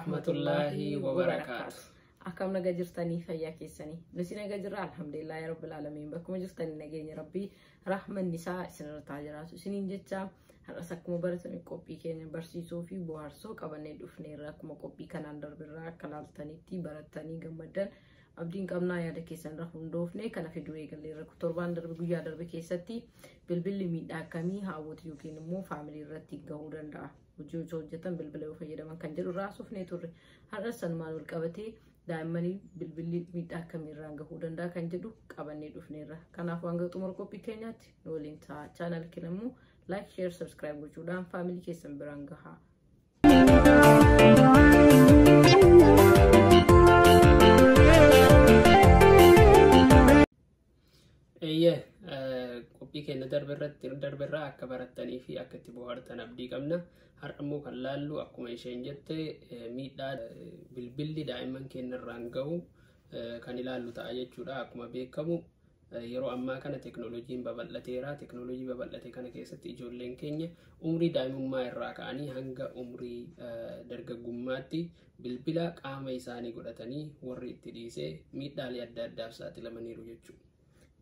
Warahmatullaahi wabarakaatu. Akkam naga jirtanii fayyaa keessanii. Nuti naga jirra alhamdulillahi rabbil aalamiin. Bakkuma jirtanii nageenya rabbii rahmanni isaa isinirra haa jiraatu. Isiniin jecha har'as akkuma baratame qophii keenya barsiisoo fi bohaarsoo qabannee dhufneerra akkuma qophii kanaan darbirraa akka laaltanitti barattanii gammaddan abdiin qabnaa yaada keessan irra hundoofne kana fiduu eegalleerra torbaan darbe guyyaa darbe keessatti bilbilli miidhaa akkamii haawwatu yookiin immoo faamilii irratti gahuu danda'a. Hojii hojii hojjetan bilbila yoo fayyadaman kan jedhu irraa haasofnee turre. Har'as sanumaan wal qabatee daa'immanii bilbilli miidhaa akkamiirraan gahuu danda'a kan jedhu qabannee dhufneerra. Kanaaf waan xumura qophii keenyaatti nu waliin ta'a. Chaanal keenya immoo like, share, subscribe gochuudhaan faamilii keessan biraan gahaa. Eeyyee, qophii keenya darberraa akka barattanii fi akka itti bohaartan abdii qabna. Har'a immoo kan laallu akkuma isheen jette miidhaa bilbilli daa'imman keenya irraan gahu kan ilaallu ta'a jechuudha. Akkuma beekamu yeroo ammaa kana teeknooloojiin babal'ateera. Teeknooloojii babal'ate kana keessatti ijoolleen keenya umrii daa'imummaa irraa ka'anii hanga umrii dargaggummaatti bilbila qaama isaanii godhatanii warri itti dhiisee miidhaalee adda addaaf saaxilamaniiru jechuudha.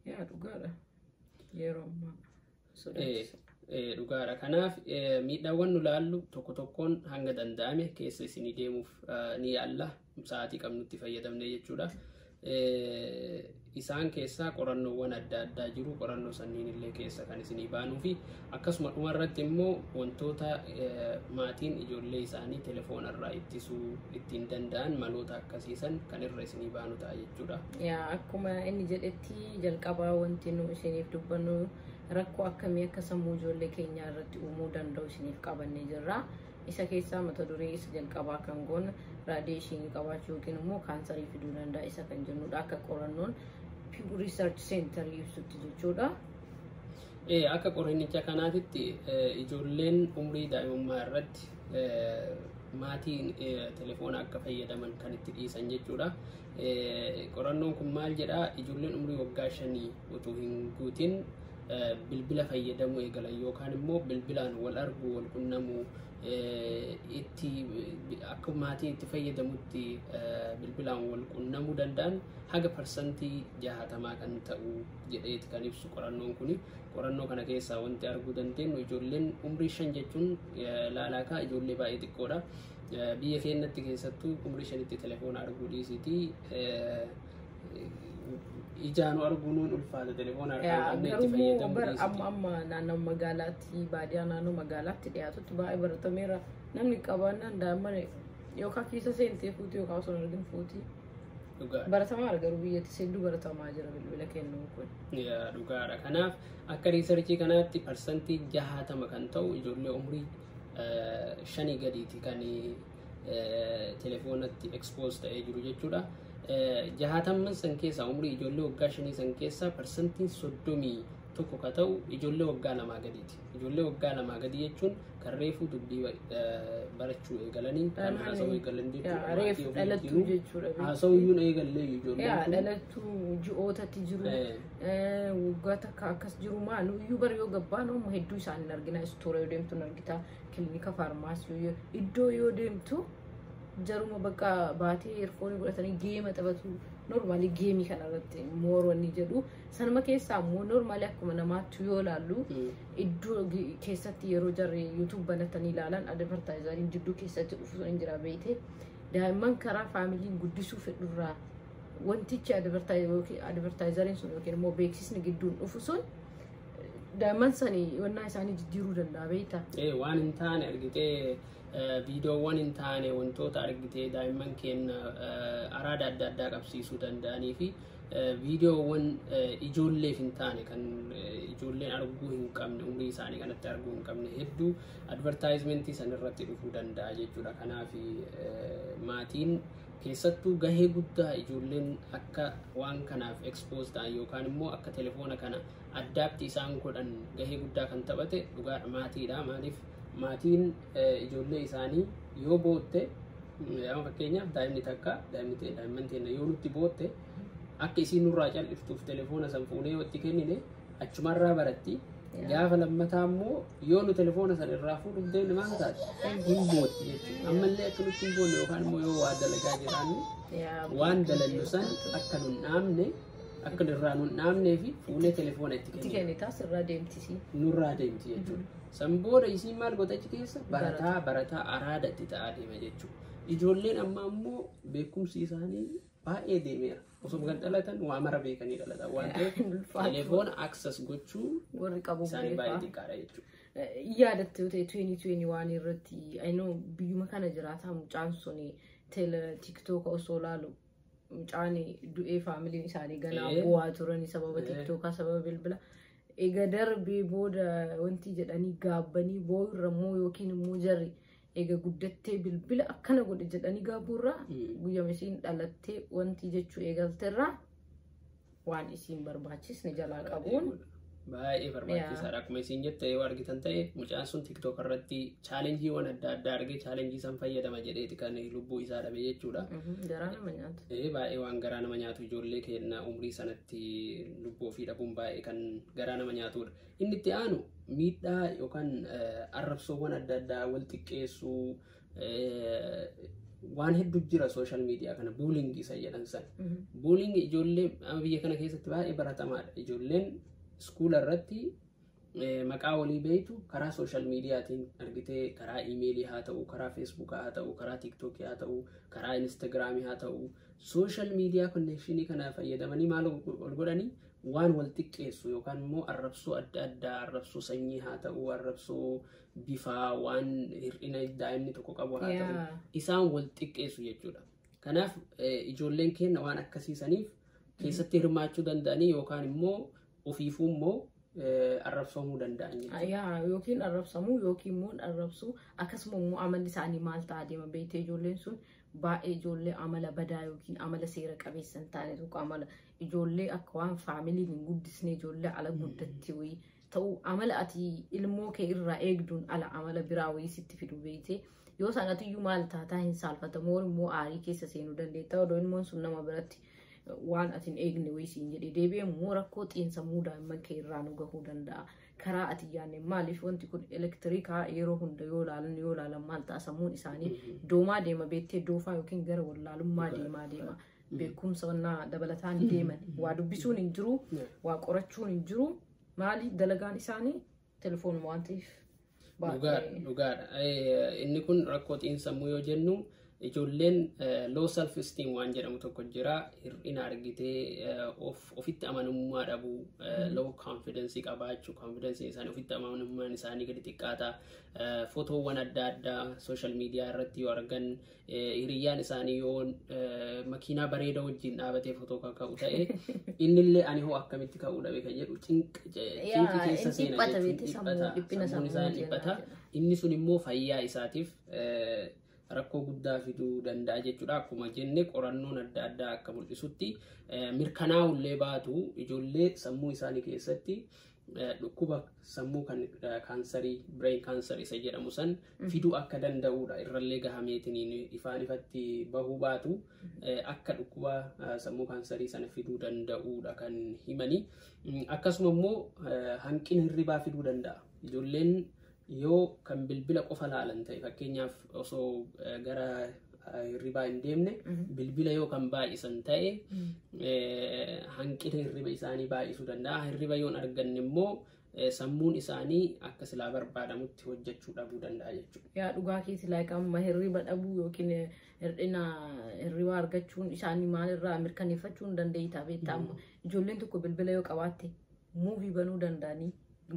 Yaa dhugaadha. Yeroo ammaa sodaachisa. Dhugaadha. Kanaaf miidhaawwan nu laallu tokko tokkoon hanga danda'ame keessa isinii deemuuf ni yaalla. Sa'aatii qabnutti fayyadamne jechuudha. Isaan keessaa qorannoowwan adda addaa jiru. Qorannoo sanniin illee keessa kan isinii baanuu fi akkasuma dhumarratti immoo wantoota maatiin ijoollee isaanii telefoona irraa ittisuu ittiin danda'an maloota akkasiisan kan irra isinii baanu ta'a jechuudha. Yaa akkuma inni jedhetti jalqabaa wanti nu isiniif dubbannu rakkoo akkamii akka sammuu ijoollee keenyaa irratti uumuu danda'u isiniif qabannee jirra. Isa keessaa mata duree isa jalqabaa kan goone raadiyeeshinii qabaachuu yookiin immoo kaansarii fiduu danda'a isa kan jennudha akka qorannoon Pew Research Center ibsutti jechuudha. Akka qorannicha kanaatitti ijoolleen umrii daa'imummaa irratti maatiin telefoona akka fayyadaman kan itti dhiisan jechuudha. Qorannoon kun maal jedhaa ijoolleen umrii waggaa 5 utuu hin guutin bilbila fayyadamuu eegalan yookaan immoo bilbilaan wal arguu wal qunnamuu itti akka maatiin itti fayyadamutti bilbilaan wal qunnamuu danda'an haga 60% kan ta'u jedheeti kan ibsu qorannoon kuni. Qorannoo kana keessaa wanti arguu dandeenyu ijoolleen umrii 5 jechuun laalaakaa ijoollee baay'ee xiqqoodha. Biyya keenyatti keessattuu umrii 5tti telefoona arguu dhiisitii ijaanuu arguu nuun ulfaata telefoona harkaan qabnee itti fayyadamuu dhiisitii. Amma amma naannoo magaalaatti baadiyyaa naannoo magaalaatti dhiyaatutti baay'ee baratameera. Namni qabaannaan daa'imman yookaan keessa seentee fuuti yookaan osoo hin argin fuuti. Baratamaa garuu biyyatti hedduu baratamaa jira bilbila kennuun kun. Dhugaadha. Kanaaf akka riisarchii kanaatti 60% kan ta'u ijoollee umrii 5 gadiiti kan telefoonatti expose ta'ee jiru jechuudha. 60 san keessaa umrii ijoollee waggaa 5 san keessaa 31% kan ta'u ijoollee waggaa 2 gadiiti. Ijoollee waggaa 2 gadii jechuun kan reefuu dubbii barachuu eegalanii kan haasawuu eegalan jechuudha. Reefu dhalattuu jechuudha. Haasawuu iyyuu eegallee ijoolleen kun. Dhalattuu ji'ootatti jiru waggaa takka akkas jiru maal iyyuu bara yoo gabbaan oomu hedduu isaan hin argina. Istoora yoo deemtu hin argita. Kilinika faarmaasii iddoo yoo deemtu jaruma bakka baatee eerfoonii godhatanii geema taphatu. Noormaali geemii kanarratti mooronni jedhu. Sanuma keessaa immoo noormaali akkuma namaatti yoo ilaallu iddoo keessatti yeroo jarri yuutuub banatanii ilaalan advertaayizariin jidduu keessatti dhufu hin jira beekte. Daa'imman karaa faamiliin guddisuu fedhurraa wantichi advertaayizariin sun yookiin immoo beeksisni gidduun dhufu sun daa'imman sanii wannaa isaanii jijjiiruu danda'a beekta. Waan hin taane argitee viidiyoowwan hin taane wantoota argitee daa'imman keenya araada adda addaa qabsiisuu danda'anii fi viidiyoowwan ijoolleef hin taane kan ijoolleen arguu hin qabne umrii isaanii kanatti arguu hin qabne hedduu advertaayizimentii san irratti dhufuu danda'a jechuudha. Kanaaf maatiin keessattuu gahee guddaa ijoolleen akka waan kanaaf expose ta'an yookaan immoo akka telefoona kana addaatti isaan godhan gahee guddaa kan taphate dhugaadha maatiidha. Maaliif maatiin ijoollee isaanii yoo bootte amma fakkeenyaaf daa'imni takka daa'imman teenya yoo nutti bootte akka isiin nurraa cal'iftuuf telefoona san fuunee yoo itti kennine achumarraa baratti. Gaafa lammataa immoo yoo nu telefoona sana irraa fuudhuuf deemne maal taate? Hin bootti jechuudha. Ammallee akka nutti hin boonne yookaan immoo yoo waa dalagaa jiraanne waan dalallu san akka nun dhaabne, akka irraa nun dhaabnee fi fuunee telefoona itti Itti kenna. kennitaa sirraa deemtisi. Nurraa deemti jechuudha. San booda isiin maal goota achi keessa? Barataa barataa araada itti ta'aa deema jechuudha. Ijoolleen amma ammoo beekumsi isaanii baay'ee deemeera. Osoo kan dhalatan waa mara beekanii dhalatan waan ta'eef telefoona access gochuu Warri qabu isaanii baay'ee beekaa. xiqqaadha jechuudha. Yaadatte yoo ta'e 2021 irratti, I know, biyyuma kana jiraata, mucaan sun TikTok osoo laalu mucaan du'ee, faamiliin isaanii ganaa bu'aa turanii sababa TikTokaa, sababa bilbila. Egaa darbee booda wanti jedhanii gaabbanii boo'irra immoo yookiin immoo jarri egaa guddattee bilbila akkana godhe jedhanii gaabbuurraa, guyyama isiin dhalattee wanti jechuu eegalteerraa waan isiin barbaachisne jalaa qabuun Baay'ee barbaachisaadha. Akkuma isin jette, yoo argitan ta'e, mucaan sun TikTok irratti challengeiiwwan adda addaa argee challenge san fayyadama jedheeti kan lubbuu isaa dhabe jechuudha. Garaa nama nyaata. Baay'ee waan garaa nama nyaatu, ijoollee keenya umrii sanatti lubbuu ofii dhabuun baay'ee kan garaa nama nyaatudha. Inni itti aanu miidhaa yookaan arrabsoowwan adda addaa, wal xiqqeessuu, waan hedduu jira social media kana, bullying isa jedhan san. Bullying ijoollee amma biyya kana keessatti baay'ee baratamaadha. Ijoolleen school irratti maqaa walii beektu karaa social mediatiin argitee, karaa email haa ta'u, karaa Facebook haa ta'u, karaa TikTok haa ta'u, karaa Instagram haa ta'u, social media connection kana fayyadamanii maal ol godhanii, waan wal xiqqeessu yookaan immoo arrabsoo adda addaa, arrabsoo sanyii haa ta'u, arrabsoo bifaa, waan hir'ina daa'imni tokko qabu haa ta'u, isaan wal xiqqeessu jechuudha. Kanaaf ijoolleen keenya waan akkasiisaniif keessatti hirmaachuu danda'anii yookaan immoo ofiifuu immoo arrabsamuu danda'an jechuudha. Yaa, yookiin arrabsamuu yookiin immoo arrabsuu, akkasuma immoo amalli isaanii maal ta'a deema beektee, ijoolleen sun baay'ee ijoollee amala badaa yookiin amala seera qabeessa hin taane tokko, amala ijoollee akka waan faamiliin hin guddisne, ijoollee ala guddatti wayii ta'uu, amala ati ilmoo kee irraa eegduun ala amala biraa wayii sitti fidu beektee, yoo sanatiyyuu maal taataa, hin saalfatamoo immoo aarii keessa seenuu dandeetta odoo ilmoon sun nama biratti waan ati hin eegne wayii siin jedhee deebi'ee immoo rakkoo xiinsammuu daa'imman kee irraa nu gahuu danda'a. Karaa ati yaadne, maaliif wanti kun elektirikaa yeroo hunda yoo ilaalan maal ta'a, sammuun isaanii doomaa deema beektee, doofaa yookiin gara wallaalummaa deemaa deema. Beekumsa wannaa dabalataan deeman, waa dubbisuun hin jiru, waa qorachuun hin jiru, maali dalagaan isaanii telefoonuma waan ta'eef. Dhugaadha, dhugaadha. Inni kun rakkoo xiinsammuu yoo jennu, ijoolleen low self esteem waan jedhamu tokko jira. Hir'ina argitee ofitti amanamummaa dhabuu, low confidence qabaachuu, confidence isaanii, ofitti amanamummaan isaanii gadi xiqqaata. Footoowwan adda addaa social media irratti yoo argan, hiriyyaan isaanii yoo makiinaa bareeda wajjin dhaabatee footoo kan ka'u ta'e, innillee ani hoo akkamitti ka'uu dhabe kan jedhu cinqi keessa seena jechuudha. Sammuun isaa dhiphata. Inni sun immoo fayyaa isaatiif rakkoo guddaa fiduu danda'a jechuudha. Akkuma jenne, qorannoon adda addaa akka mul'isutti, mirkanaa'ullee baatu, ijoollee sammuu isaanii keessatti dhukkuba sammuu kan kaansarii, brain cancer isa jedhamu san fiduu akka danda'udha. Irrallee gahameetiniin ifaan ifatti bahuu baatu, akka dhukkuba sammuu kaansarii sana fiduu danda'udha kan himani. Akkasuma immoo hanqina hirribaa fiduu danda'a. Ijoolleen yoo kan bilbila qofa laalan ta'e, fakkeenyaaf osoo gara hirribaa hin deemne bilbila yoo kan baay'isan ta'e, hanqina hirriba isaanii baay'isuu danda'a. Hirriba yoo hin arganne immoo sammuun isaanii akka silaa barbaadamutti hojjechuu dhabuu danda'a jechuudha. Yaa, dhugaa keeti. Like amma hirriba dhabuu yookiin hir'ina hirriba argachuun isaanii maalirraa mirkaneeffachuu hin dandeeytaa beektaa? Amma ijoolleen tokko bilbila yoo qabaatte, movie banuu danda'anii,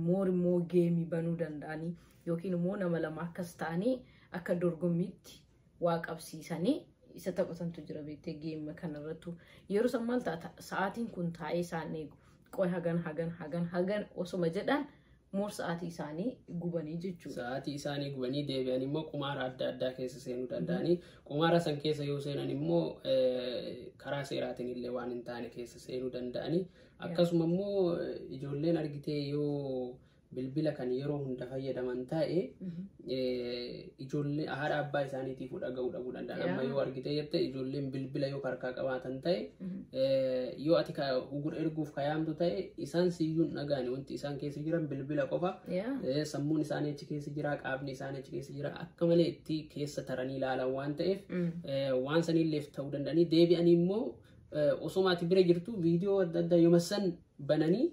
more immoo game banuu danda'anii, yookiin immoo nama lama akkas ta'anii akka dorgommiitti waa qabsiisanii isa taphatantu jira beektee. Game kanarrattu yeroo san maal ta'a, sa'aatiin kun taa'ee isaan eegu, qoy hagan hagan hagan hagan osoma jedhan more sa'aatii isaanii gubanii jechuudha. Sa'aatii isaanii gubanii deebi'an immoo qumaara adda addaa keessa seenuu danda'anii, qumaara san keessa yoo seenan immoo karaa seeraatiin illee waan hin taane keessa seenuu danda'anii, akkasuma immoo ijoolleen argitee yoo bilbila kan yeroo hunda fayyadaman ta'e ijoollee haadha abbaa isaaniitiif dhaga'uu dhabuu danda'an. Amma yoo argite jette ijoolleen bilbila yoo harkaa qabaatan ta'e yoo ati erguuf kayaamtu ta'e isaan siyyuun dhaga'ani wanti isaan keessa jiran bilbila qofa. Sammuun isaanii achi keessa jira, qaamni isaanii achi keessa jira, akka malee itti keessa taranii ilaalan waan ta'eef waan saniilleef ta'uu danda'anii deebi'anii immoo osoo ati bira jirtu viidiyoo adda addaa yooma san bananii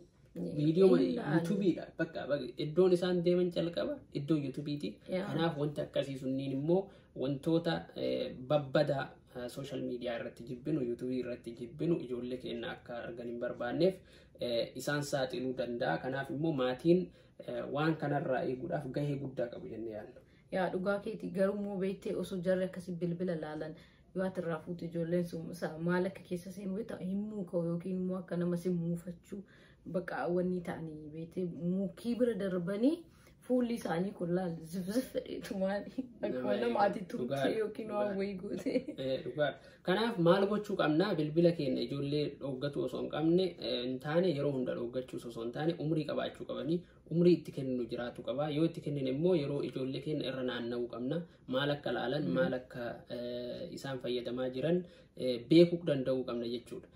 viidiyoo yuutuubiidha. Bakka iddoon isaan deeman calqaba iddoo yuutuubiiti. Kanaaf wanti akkasii sunniin immoo wantoota babbadaa sooshaal miidiyaa irratti jibbinu, yuutuubii irratti jibbinu ijoollee keenya akka argan hin barbaanneef isaan saaxiluu danda'a. Kanaaf immoo maatiin waan kanarraa eeguudhaaf gahee guddaa qabu jennee yaadna. Yaa dhugaa keeti garuu immoo beektee osoo jarri akkasii bilbila laalan yoo ati irraa fuute ijoolleen sun maal akka keessa seenu beektaa hin muuka'u yookiin immoo akka nama si muufachuu bakka wanni ta'anii beektee muukii bira darbanii fuulli isaanii kun laal zifzif fedheetu maali akkuma nama ati turte yookiin waan wayii goote. Dhugaadha. Kanaaf maal gochuu qabna bilbila keenya ijoollee dhooggatu osoo hin qabne hin taane yeroo hunda dhooggachuu osoo hin taane umrii qabaachuu qabanii umrii itti kenninu jiraatu qaba. Yoo itti kennine immoo yeroo ijoollee keenya irra naanna'uu qabna. Maal akka laalan maal akka isaan fayyadamaa jiran beekuu danda'uu qabna jechuudha.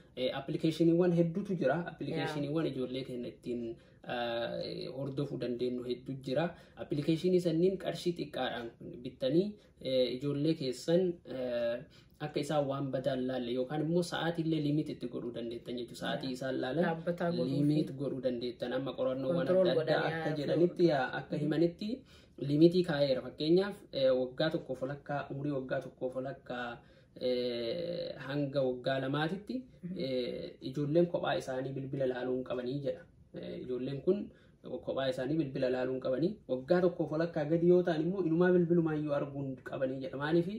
Appilikeeshiniiwwan hedduutu jira. Appilikeeshiniiwwan ijoollee keenya ittiin hordofuu dandeenyu hedduu jira. Appilikeeshinii sanniin qarshii xiqqaadhaan bittanii ijoollee keessan akka isaan waan badaa hin laalle yookaan immoo sa'aatii limit itti godhuu dandeettan jechuudha. Sa'aatii isaan laalan limit godhuu dandeettan. Amma qorannoowwan adda addaa akka jedhanitti akka himanitti limitii kaa'eera. Fakkeenyaaf waggaa tokkoof walakkaa umurii waggaa tokkoof walakkaa hanga waggaa lamaatitti ijoolleen kophaa isaanii bilbila laaluu hin qabanii jedha. Ijoolleen kun kophaa isaanii bilbila laaluu hin qabanii waggaa tokkoof walakkaa gadi yoo ta'an immoo inumaa bilbilumaayyuu arguu hin qabanii jedha. Maaliif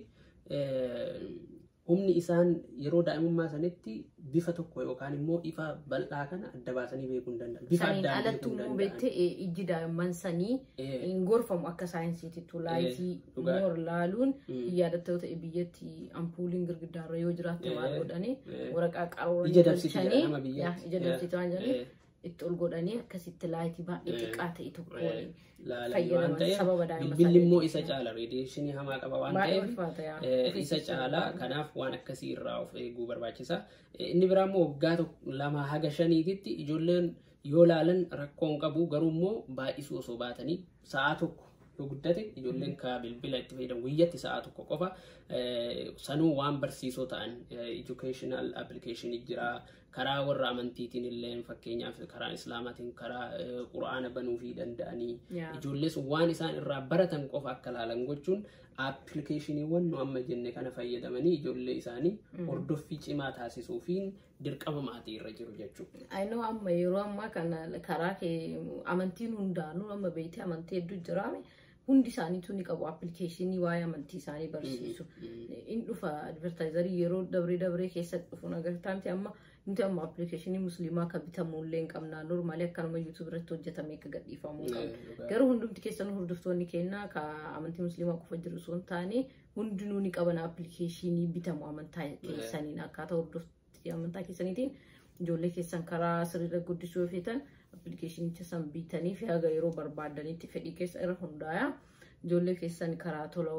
humni isaan yeroo daa'imummaa sanitti bifa tokko yookaan immoo ifa bal'aa kana adda baasanii beekuu hin danda'an. Bifa Saniin addaan alattuu beekuu hin immoo danda'an. beektee ijji daa'imman sanii hin gorfamu akka saayinsiititti laayitii moor laaluun yaadattoo ta'e biyyatti ampuuliin girgiddaarra yoo jiraatte maal godhanii waraqaa qaruuranii Ija dabsiti tolchanii jedhama biyyatti. ija dabsiti waan jedhaniif itti ol godhanii akkasitti laayitii baay'ee xiqqaa ta'e tokkoon Laalan waan fayyadaman ta'eef sababa daa'ima bilbilli immoo isa caala reediyeeshinii hamaa qaba waan Baay'ee ta'eef ulfaata yaa. isa caala kanaaf waan akkasii irraa of eeguu barbaachisa. Inni biraa immoo waggaa 2 haga 5titti ijoolleen yoo laalan rakkoo hin qabu garuu immoo baay'isuu osoo baatanii sa'a tokko yoo guddate ijoolleen ka bilbila itti fayyadamu guyyatti sa'a tokko qofa sanuu waan barsiisoo ta'an educational application jira karaa warra amantiitiin illee fakkeenyaaf karaa islaamaatiin karaa quraana banuufii danda'anii ijoollee sun waan isaan irraa baratan qofa akka laalan gochuun appilikeeshiniiwwan nu amma jenne kana fayyadamanii ijoollee isaanii hordoffii cimaa taasisuufiin dirqama maatii irra jiru jechuudha. I know amma yeroo ammaa kana karaa kee amantiin hundaanuu amma beektee amantii hedduu jiraame hundi isaaniitu ni qabu appilikeeshinii waa'ee amantii isaanii barsiisu. In dhufa advertaayizarii yeroo dabree dabree keessatti dhufu agartaa miti amma nuti amma appilikeeshinii musliimaa akka bitamullee hin qabna normaalii akkanuma yuutuub irratti hojjetamee akka gadhiifamuu qabna. Garuu hundumti keessanuu hordoftoonni kennaa ka amantii musliimaa qofa jiru osoo hin taane hundinuu ni qaban appilikeeshinii bitamu amantaa keessaniin akkaataa hordoftii amantaa keessaniitiin ijoollee keessan karaa sirriirra guddisuu yoo feetan appilikeeshinicha san bitanii fi haga yeroo barbaadanitti fedhii keessa irra hundaa'a. Ijoollee keessan karaa tola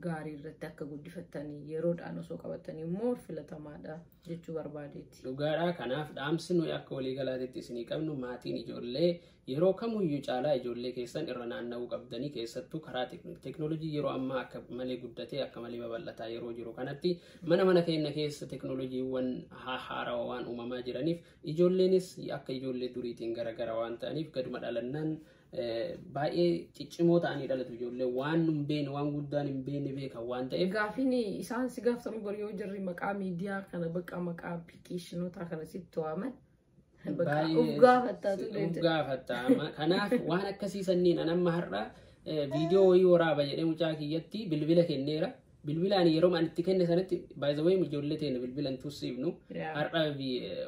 gaarii irratti akka guddifattanii yeroodhaan osoo qabatanii immoo filatamaadha jechuu barbaadeetti. Dhugaadha. Kanaaf dhaamsi nuyi akka waliigalaatitti isinii qabnu maatiin ijoollee yeroo kamuyyuu caalaa ijoollee keessan irra naanna'uu qabdanii keessattuu karaa teeknooloojii yeroo ammaa akka malee guddatee akka malee babal'ataa yeroo jiru kanatti mana mana keenya keessa teeknooloojiiwwan haarawaa waan uumamaa jiraniif ijoolleenis akka ijoollee duriitiin garagara waan ta'aniif gaduma dhalannaan baay'ee ciccimoo ta'anii dhalatu ijoollee waan hin beekne waan guddaan hin beekne beekan waan ta'eef. Gaafiin isaan si gaafatan bari yoo jirri maqaa miidiyaa kana bakka maqaa appilikeeshinoota kana sitti waaman. Of gaafattaa Of gaafattaa. Kanaaf waan akkasii sanniin an amma har'a viidiyoo wayii waraaba jedhee mucaa kiyyatti bilbila kenneera. Bilbilaan yeroo ani itti kenne sanatti by the way ijoollee teenya bilbila hin tursiifnu har'a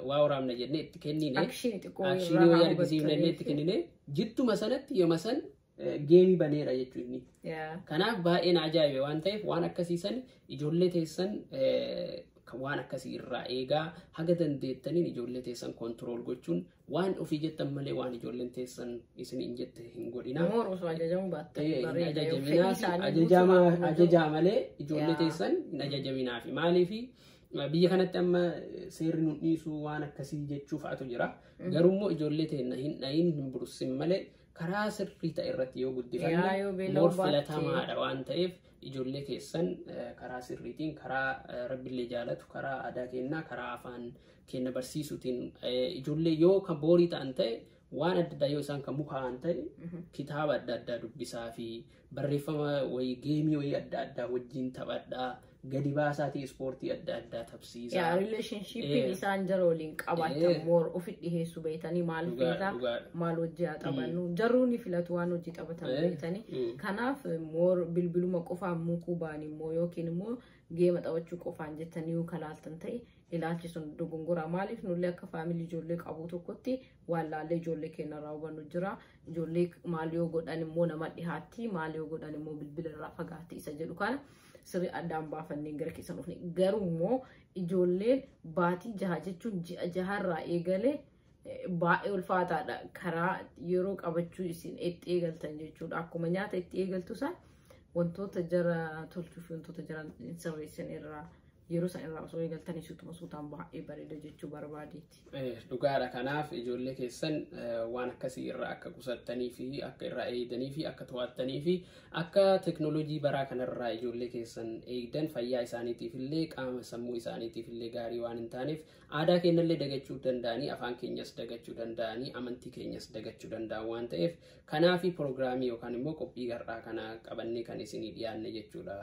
waa waraabna jennee itti kennine. Akshinii wayii argisiifne jennee itti kennine jittuma sanatti yooma san geemii baneera jechuun inni. Kanaaf baay'ee na ajaa'ibe waan ta'eef waan akkasii san ijoollee teessan Waan akkasii irraa eegaa haga dandeettaniin ijoollee teessan control gochuun waan ofii jettan malee waan ijoolleen teessan isin hin jette hin godhina. More osoo ajajamuu baattan bareeda. Ajajaa malee ijoollee teessan hin ajajaminaafi. Maaliifi biyya kanatti amma seerri nu dhiisuu waan akkasii jechuu fa'atu jira. Garuu immoo ijoollee teenna hin dhayin hin bursin malee karaa sirrii ta'e irratti yoo guddifanne more filatamaadha waan ta'eef ijoollee keessan karaa sirriitiin karaa rabbillee jaalatu karaa aadaa kennaa karaa afaan kenna barsiisuutiin ijoollee yoo kan boorii ta'an ta'e waan adda addaa yoo isaan kan mukaa'an ta'e kitaaba adda addaa dubbisaa fi barreeffama wayii game wayii adda addaa wajjin taphadhaa gadi baasaatii ispoortii adda addaa tapsiisaa. Yaa, relationshipiin isaan jara waliin qabaatan more ofi dhiheessuu beeytanii, maal feetaa, maal hojii haa taphannu, jaruu ni filatu waan hojii taphatan beeytanii. Kanaaf more bilbiluma qofaan mukuu ba'an immoo yookiin immoo game taphachuu qofaan jettanii yoo kalaaltan ta'e ilaalchi sun dogongora. Maaliif nullee akka family ijoollee qabu tokkotti waan laallee ijoollee keenya irraa hubannu jira. Ijoollee maal yoo godhan immoo nama dhihaatti, maal yoo godhan immoo bilbila irraa fagaatti isa jedhu kana sirrii addaan baafannee gara keessa dhufne. Garuu immoo ijoolleen baatii 6 jechuun ji'a 6rraa eegalee baay'ee ulfaataadha. Karaa yeroo qabachuu isin itti eegaltan jechuudha. Akkuma nyaata itti eegaltu san wantoota jara tolchuuf wantoota jara sirreessan irraa yeroo san irraa osoo eegaltanii suutuma suutaan baay'ee bareeda jechuu barbaadeeti. Dhugaadha. Kanaaf ijoollee keessan waan akkasii irraa akka qusattanii fi akka irraa eegdanii fi akka to'attanii fi akka teknoolojii baraa kanarraa ijoollee keessan eegdan, fayyaa isaaniitiif illee qaama sammuu isaaniitiif illee gaarii waan hin taaneef, aadaa keenyallee dagachuu danda'anii, afaan keenyas dagachuu danda'anii, amantii keenyas dagachuu danda'an waan ta'eef, kanaafi piroogiraamii yookaan immoo qophii har'aa kana qabannee kan isinii dhiyaanne jechuudha,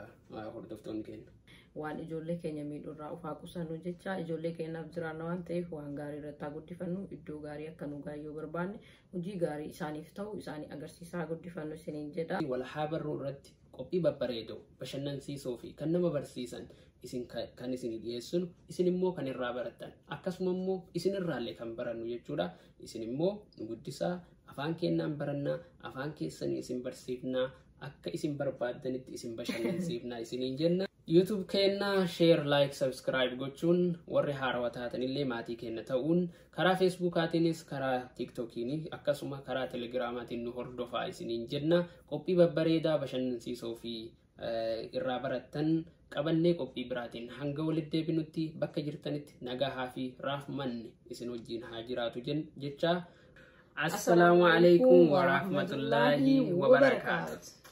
hordoftoonni keenya. Waan ijoollee keenya miidhurraa ufaa qusannu jecha ijoollee keenyaaf jiraanna waan ta'eef waan gaarii irratti haa guddifannu. Iddoo gaarii akka nu gaayyoo barbaanne hojii gaarii isaaniif ta'u isaanii agarsiisaa guddifannu isiniin jedha. Wal haa barruu irratti qophii babbareedoo, bashannansiisoo fi kan nama barsiisan isin kan isin dhiyeessinu, isin immoo kan irraa barattan, akkasuma immoo isin irraallee kan barannu jechuudha. Isin immoo nu guddisaa, afaan keenyaan barannaa, afaan keessanii isin barsiifnaa, akka isin barbaaddanitti isin bashannansiifnaa isiniin jenna. YouTube keenya share, like, subscribe gochuun warri haarawaa taatanillee maatii keenya ta'uun karaa Facebookaatiinis karaa TikTokiin akkasuma karaa Telegramaatiin nu hordofaa isiniin jenna. Qophii babbareedaa, bashannansiisoo fi irraa barattan qabannee qophii biraatiin hanga walitti deebinutti bakka jirtanitti nagahaa fi raafmanni isin wajjin haa jiraatu jecha. Assalaamu alaikum warahmatullaahi wabarakaatu.